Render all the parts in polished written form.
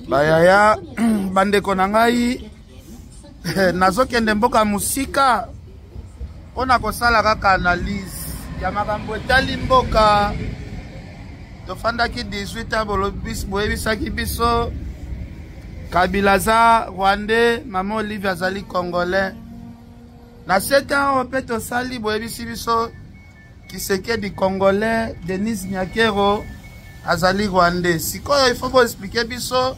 Bayaya, bandeko na ngai, nazokende mboka mosika mpo na kosala kaka analyse ya makambo etali mboka. Tofandaki 18 ans, boyebisaki biso Kabila aza Rwandais, Mama Olive azali Congolais. Na 7 ans oyo mpe tosali, boyebisi biso Kisekedi Congolais, Denise Nyakero azali Rwandais. Sikoyo il faut bo expliquer biso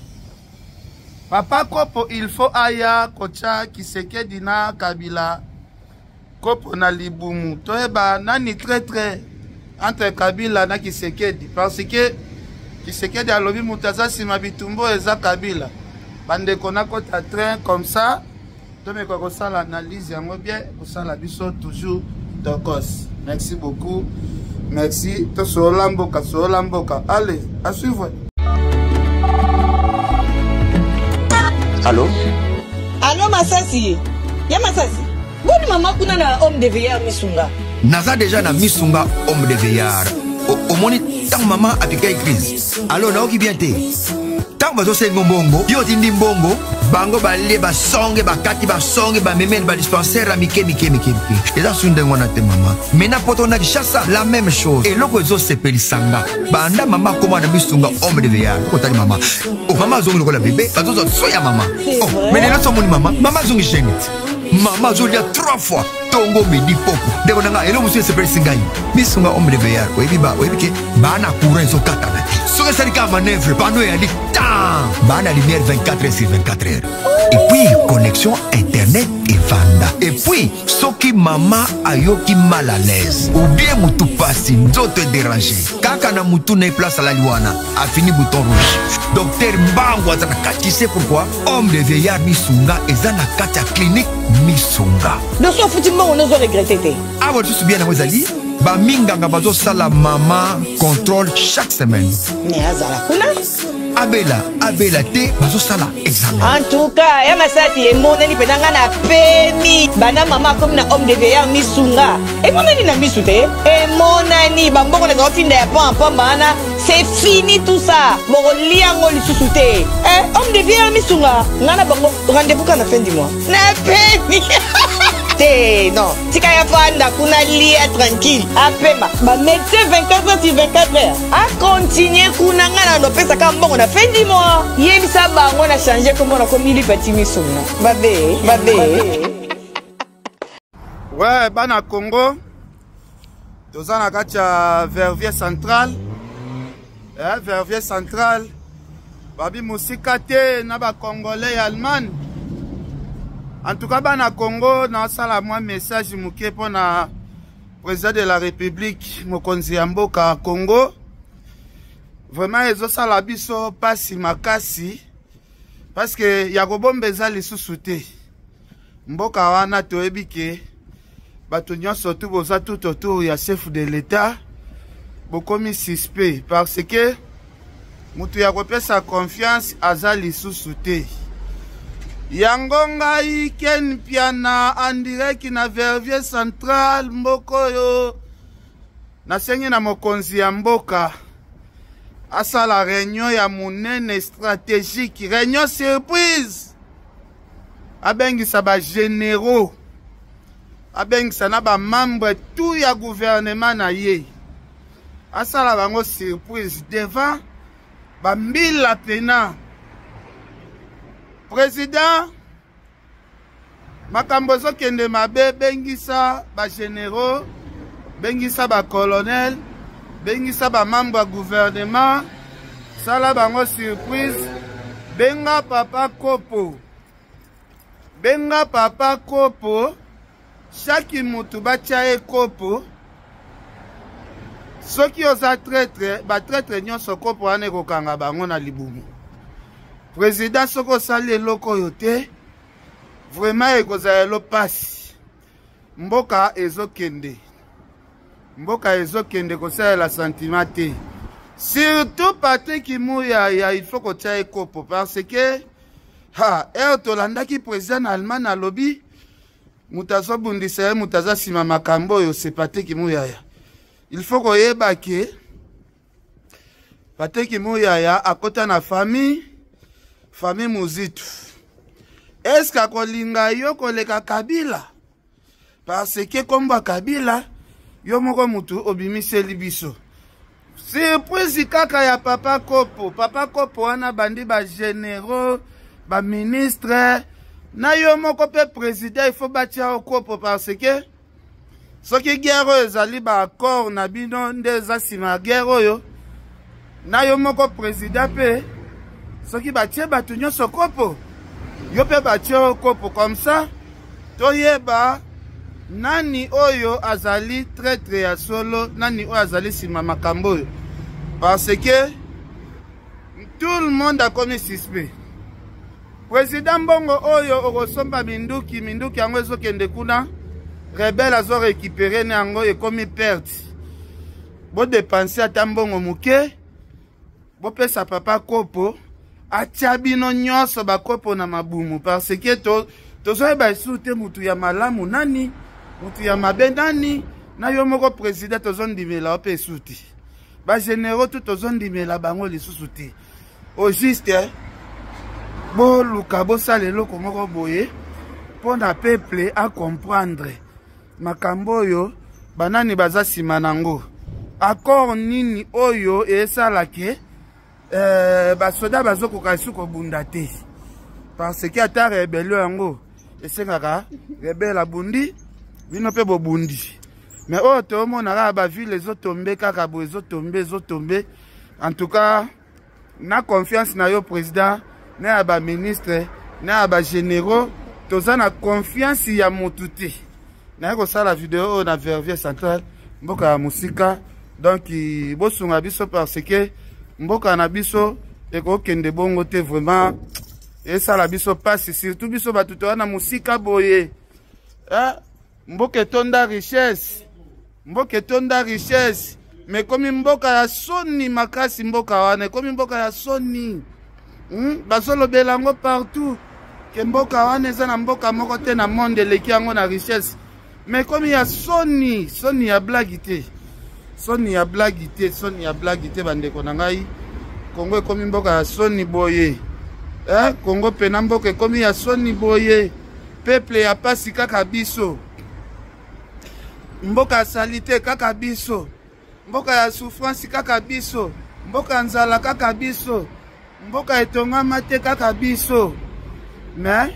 Papa Kopo il faut aya kotia Kisekedi na Kabila Kopo na libumu. Toyeba nani traitre entre Kabila na Kisekedi parce que Kisekedi alobi moto aza nsima bitumba eza Kabila. Bandeko nakota train comme ça tomeka kosala analyse yango bien kosala biso toujours tokos. Merci beaucoup, merci. Tosolola mboka, solola mboka. Allez, à suivre. Allô? Allô, Masasi? Ya Masasi? Boni mama kuna na homme de veillard Misunga? Naza déjà na Misunga homme de veillard. Omoni ntango mama apikaki crise. Allo, naoki bien te. Ntango bazosenga mbongo, yo otindi mbongo, bango balie basonge, bakati basonge, bamemeli ba dispensaire ya mike mike mike mike. Eza su ndenge wana te mama. Maintenant poto na Kinshasa la même chose. Eloko ezosepelisa nga. Banda mama akoma na Misunga homme de veillard. Otali mama. Oh, mama azongi lokola bebe, bazozwa so ya mama. Oh, mais lelo so omoni mama, mama azongi jeune. Mama azolia 3 fois tongo midi poko. Ndeko na nga eloko mosusu esepelisi ngai. Misunga homme de veillard, oyebi ba, oyebi ke ba na courant ezokatana te. Soki esali kaka manœuvre, panneau eyali tan. Ba na lumière 24 heures sur 24 heures. Et puis connexion internet evanda. Et puis soki mama ayoki mal à l'aise ou bien mutu pasi nzoto edéranger, kaka na mutu na ye place alali wana afini bouton rouge. Docteur Mbangu aza na kati. Tu sais pourquoi? Homme de vieillard Misunga eza na kati ya clinique Misunga. Donc so ofuti mbongo nozo regretter te. Awa lisusu bien yango ezali ba minganga bazosala mama contrôle chaque semaine. Mais azala kuna. Abela, abela te bazosala examen. En tout cas, ya Masasi emonani mpenza nga na pemi. Banda mama akomi na homme de vieillard Misunga. Emonani na misu te. Emonani ba mbongo na zakotinda ya pamba pamba wana. C'est fini tout ça. Bokolia yango lisusu te. Eh, homme de vieillard Misunga. Nga na bango rendez-vous kana fin du mois. Na pemi. Te, non. Tika ya fanda kuna lia tranquille. Apema. Ba médecin 24 heures sur 24 heures. A continuer kuna nga na ndopesa ka mbongo na fin du mois. Yebisa bango na changer kombo na komi lipati Misunga. Babe, babe. Ouais, bana Congo. Toza na kati ya Verviers Central. Eh, Verviers Central. Babi musika te na ba Congolais ya Allemagne. En tout cas, bana Congo, nasala mwa message moke pona président de la République, mokonzi ya mboka Congo. Vraiment ezosala biso pasi makasi parce que ya kobomba eza lisusu te. Mboka wana toyebi ke bato nyonso tu boza tout autour ya chef de l'État bokomi suspect parce que mutu ya kopesa confiance aza lisusu te. Yango ngai Ken Mpiana en direct na Verviers Central mboka oyo nasengi na mokonzi ya mboka asala réunion ya monene stratégique, réunion surprise, abengisa ba généraux, abengisa na ba membre tout ya gouvernement na ye, asala bango surprise devant ba mbila pena. Président, makambo ezokende mabe, bengisa ba généraux, bengisa ba colonel, bengisa ba membre ya gouvernement, sala bango surprise, benga papa Kopo, benga papa Kopo, chaque mutu batia ye Kopo. Soki oza traître, ba traître nyonso Kopo wana ekokanga bango na libumu. Président, soki osali eloko oyo te, vraiment ekozala elo pasi. Mboka ezokende, mboka ezokende kosalela sentiment te. Surtout Patrick Muyaya, il faut kotia ye kopo parce que ha, heure tolandaki président na Allemagne alobi moto azobundisa ye, moto aza nsima makambo oyo, c'est Patrick Muyaya. Il faut koyeba ke Patrick Muyaya akota na famille. Famille Muzitu, est-ce que akolinga yo koleka Kabila? Parce que kombo ya Kabila yo moko mutu obimiseli biso surprise kaka ya papa Kopo. Papa Kopo wana bandi ba généraux, ba ministre na yo moko pe président, il faut batia yo kopo, parce que soki guerre oyo ezali ba accord na bino nde eza nsima ya guerre oyo, na yo moko président mpe soki batie bato nyonso kopo, yo mpe batie yo kopo, comme ça toyeba nani oyo azali traître ya solo, nani oyo azali nsima makambo oyo, parce que tout le monde akomi suspect. Président, mbongo oyo okosomba minduki, minduki yango ezokende kuna, rebelle azo récupérer na yango, ekomi perte. Bodepense ata mbongo moke, bopesa papa kopo atia bino nyonso bakopo na mabumu, parce que tozoyeba lisusu te mutu ya malamu nani, mutu ya mabe nani. Na yo moko président, tozondimela yo mpe esu te. Bagénéraux tu tozondimela bango lisusu te. Au juste boluka bosala eloko moko boye mpo na peuple acomprendre makambo oyo, banani baza nsima nango, accord nini oyo esalake basoda bazokoka esu kobunda te, parce que ata rébellion yango esengaka rebelle abundi, bino mpe bobundi. Mais oyo toomona kaka baville ezotombe kaka boye, ezotombe, ezotombe. En tout cas, na confiance na yo président, na ya baministre, na ya bagénéraux, toza na confiance ya motu te. Naye kosala video oyo na Vervier central, mboka ya mosika. Donc bosunga biso, parce que mboka na biso ekokende bongo te. Vraiment esala biso mpasi, surtout biso bato toya na mosika boye, eh? Mboka etonda richesse, mboka etonda richesse, mais ekomi mboka ya soni makasi. Mboka wana ekomi mboka ya soni, Bazolobela yango partout ke mboka wana eza na mboka moko te na monde eleki yango na richesse, mais ekomi ya soni, soni ya blague te, soni ya blague te, soni ya blague te. Bandeko na ngai, Kongo ekomi mboka ya soni boye, eh? Kongo pena mboka ekomi ya soni boye, peuple ya pasi kaka biso, mboka ya saleté kaka biso, mboka ya souffrance kaka biso, mboka ya nzala kaka biso, mboka etongama te kaka biso. Mais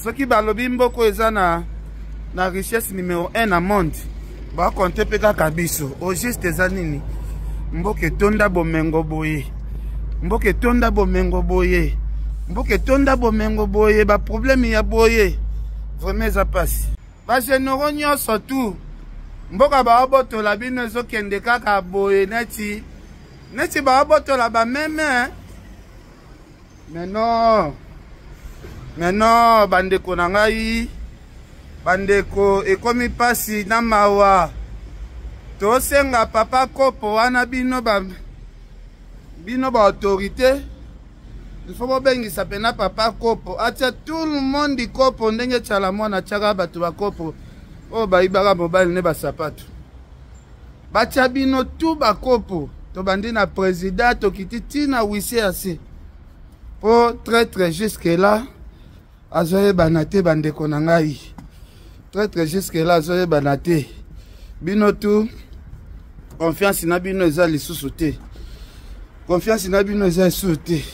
soki balobi mboka eza na richesse numéro 1 na monde, bakonte mpe kaka biso. Au juste eza nini? Mboka etonda bomengo boye, mboka etonda bomengo boye, mboka etonda bomengo boye, baproblème ya boye, vraiment eza mpasi. Bagénéraux nyonso tu, mboka baobotola bino ezokende kaka boye neti baobotola bameme. Mais non, mais non, bandeko na ngai, bandeko, ekomi mpasi na mawa. Tosenga papa kopo wana, bino baautorité, il faut bobengisa mpena papa kopo atia tout le monde kopo, ndenge Tiala mwana atiaka bato bakopo oyo bayibaka mobali ne basapato. Batia bino tu bakopo, tobandi na président, tokiti ntina huissier ya se, mpo traître jusque là azoyebana te. Bandeko na ngai, traître jusque là azoyebana te. Bino tu, confiance na bino eza lisusu te, confiance na bino eza lisusu te.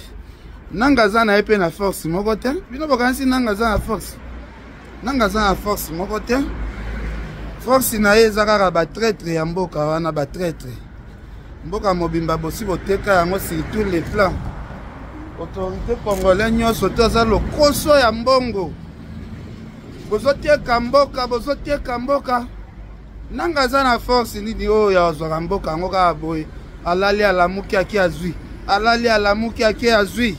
Nanga aza na ye mpe na force moko te. Bino bokanisi nanga aza na force? Nanga aza na force moko te. Force na ye eza kaka batraître ya mboka wana, batraître. Mboka mobimba bosi boteka yango sur tous les plans. Autorité congolais nyonso to aza lokoso ya mbongo, bozoteka mboka, bozoteka mboka. Nanga aza na force nini oyo ya azwaka mboka yango kaka boye? Alali, alamuki, ake azwi, alali, alamuki, ake azwi.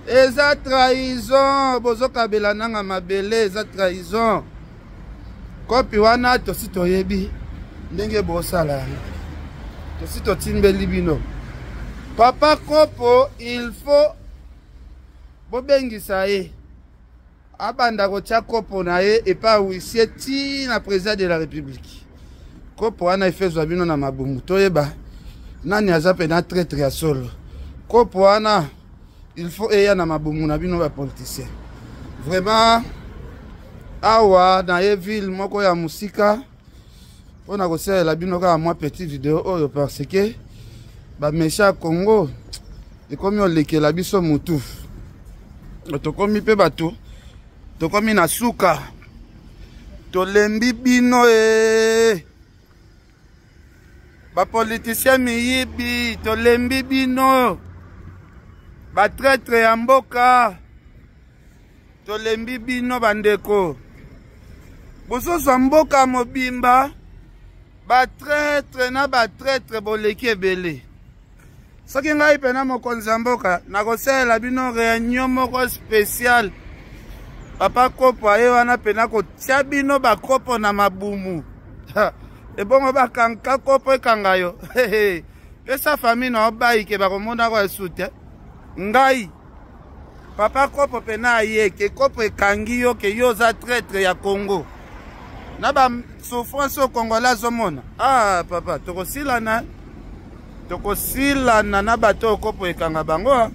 Eza trahison. Bozokabela nanga mabele, eza trahison. Kopi wana tosi toyebi ndenge bosala yango, tosi totimbeli bino. Papa Kopo, il faut bobengisa ye abanda kotia kopo na ye epai huissier ti na président de la République. Kopo wana efezwa bino na mabumu, toyeba nani aza mpena traître ya solo. Kopo wana Il faut eya na mabumu na bino bapoliticien. Vraiment awa na ye ville moko ya mosika mpo na kosalela bino kaka mwa petit video oyo, parce que bamesha ya Congo ekomi olekela biso mutu. Tokomi mpe bato, tokomi na suka, tolembi bino e bapoliticien miyibi, tolembi bino batraitre ya mboka, tolembi bino bandeko, bozozwa mboka mobimba batraitre na batraitre, boleki ebele. Soki ngai mpena mokonzi ya mboka, nakosalela bino réunion moko spéciale. Papa Kopo aye wana mpena kotia bino bakopo na mabumu, ebongo bakanka kopo ekanga yo. Pesa famille na obayike, bakomonako esu te. Ngai papa Kopo mpena aye ke kopo ekangi yo, ke yo oza traître ya Congo na basouffrance oyo Congolais azomona. Ah papa, tokosilana, tokosilana na bato oyo kopo ekanga bango.